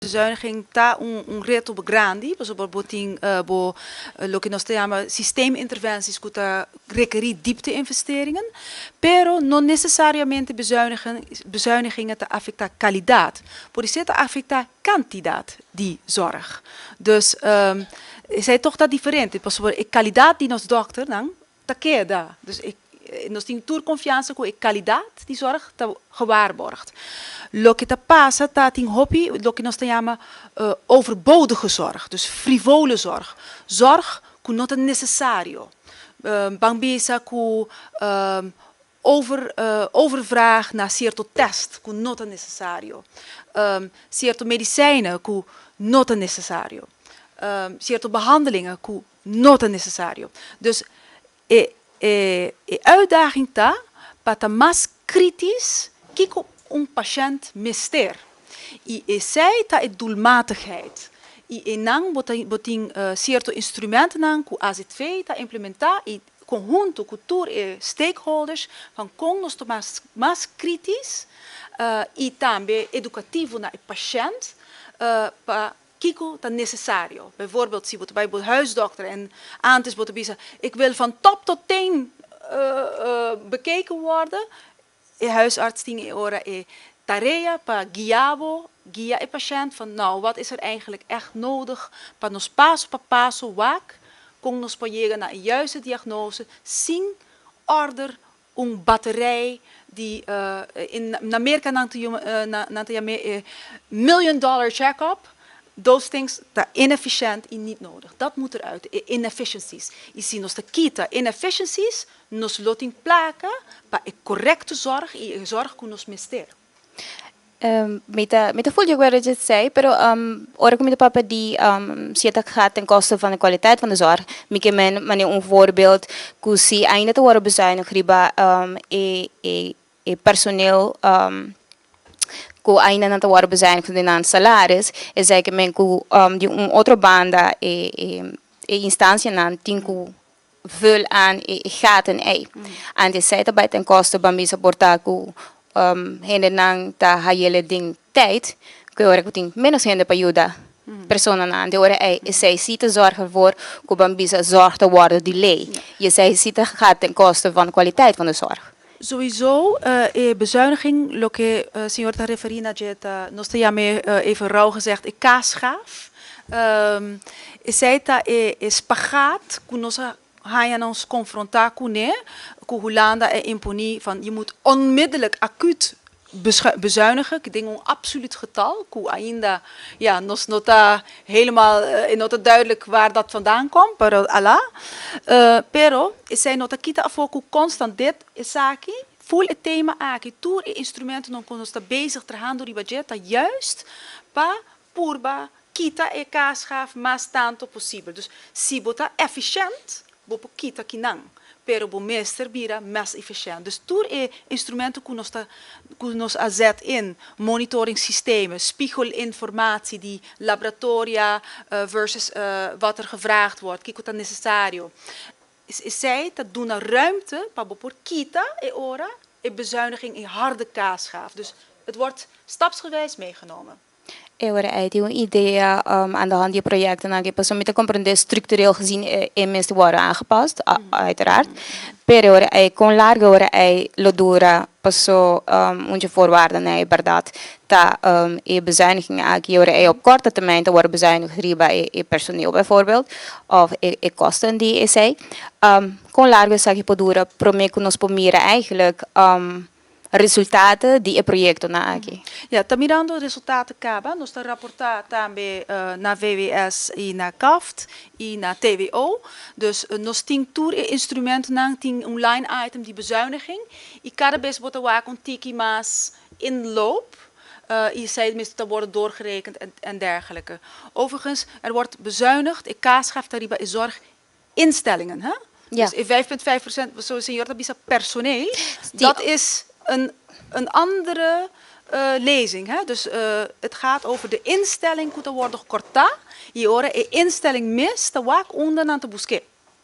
Bezuiniging ta un reto grandi, pasobra bo tin bo loke nos ta yama systeeminterventies ku ta rekerí diepte-investeringen, pero no nesesariamente bezuinigingen ta afektá kalidat, por esei ta afektá kantidat di zorg. Dus esei tòg ta diferente, pasobra e kalidat di nos dòkternan ta keda. Dus nos tin tur konfiansa ku e kalidat di zorg ta gewaarborgd. Loke ta pasa ta tin hopi loke nos ta yama overbodige zorg, dus frivole zorg, zorg ku no ta nesesario. Ban bisa ku overvraag na sierto tèst ku no ta nesesario, sierto medicijnen ku no ta nesesario, sierto behandelingen ku no ta nesesario. Dus e uitdaging ta pa ta mas kritisch kiko un pashènt mester. I esei ta e doelmatigheid. I einan bo tin sierto instrumentonan ku AZV ta implementá i konhunto ku tur e stakeholders van kon nos ta mas kritisch i tambe edukativo na e pashènt pa kiko ta nesesario. Bijvoorbeeld, si bo ta bai bo huisdokter en antes bo ta bisa: "Ik wil van top tot teen bekeken worden", e huisarts tin e ora e tarea pa guia bo, guia e pashènt van: nou, wat is er eigenlijk echt nodig pa nos paso pa paso wak kon nos por yega na e juiste diagnose sin order un baterij di in Amerika nan ta yama e million dollar check-up. Those things ta inefficiënt i niet nodig. Dat moet eruit, e inefficiencies. I si nos ta kita inefficiencies, nos lo tin plaka pa e korekto zorg i e zorg ku nos mester. Mi ta voel je wat je zei, pero ora ku mi papia di si het gaat ten koste van de kwaliteit van de zorg, mi ke men mane un voorbeeld ku si ainda ta worden bezuinigd riba e personeel ku ainda nan ta worden bezuinigd den nan salaris, esei ke men ku di un otro banda e instansianan tin ku vul aan e gaten ei. En esei ta bai ten koste, ban bisa, por ta ku hendenan ta hayele den tijd, ku ora ku tin menos hende pa yuda personanan. De ora ei esei si ta zorg ervoor ku, ban bisa, zorg ta worden delay. I esei si ta gaat ten koste van kwaliteit van de zorg. Sowieso, e bezuiniging, loke señor ta referí na dje ta, nos ta yama even rauw gezegd, e kaasschaaf. Esei ta e spagaat ku nos a haña nos konfrontá kuné, ku Hulanda a imponí van: je moet onmiddellijk acuut bezuinigen, ik denk un absoluut getal, ku ainda, ja, nos no ta helemaal no ta duidelijk waar dat vandaan komt, pero ala. Pero esei no ta kita afó ku constant dit esaki, full e tema aki, tur e instrumentonan ku nos ta bezig trahando riba dje, ta juist pa purba kita e kaasschaaf mas tantu posibel. Dus si bo ta efficiënt, bo por kita kinan, pero bo mester bira mas efficiënt. Dus tur e instrumento ku nos a zet in, monitoring systemen, spiegelinformatie di laboratoria versus wat er gevraagd wordt, kiko ta nesesario. Esei ta duna ruimte pa bo por kita e ora e bezuiniging in harde kaasschaaf. Dus het wordt stapsgewijs meegenomen. E ora ei tin un idea aan de hand di proyektonan ku pasobra mi ta komprendé structureel gezien e mester worden aangepast, uiteraard. Pero ora ei kon largo ora ei lo dura paso un dje voorwaarden ei bèrdat ta e bezuiniging aki ora ei op korte termijn ta wòrdu bezuinigd riba e personeel bijvoorbeeld òf e kosten di esei. Kon largo esaki por dura promé ku nos por mira eigenlijk resultato di e proyektonan aki? Ja, ta mirando resultato kaba. Nos ta raportá tambe na VWS i na CAFT i na TWO. Dus nos tin tur e instrumentonan, tin un line item di bezuiniging i kada bes bo ta wak un tiki mas inloop i esei mester ta worden doorgerekend en dergelijke. Overigens, er wordt bezuinigd, e kaasschaaf ta riba e zorginstellingen, hè? Ja. Dus e 5,5%, zo señor ta bisa personeel, dat is een andere lezing. Hè? Dus het gaat over de instelling ku ta worden kortá i ora e instelling mes ta wak unda nan ta busk'é.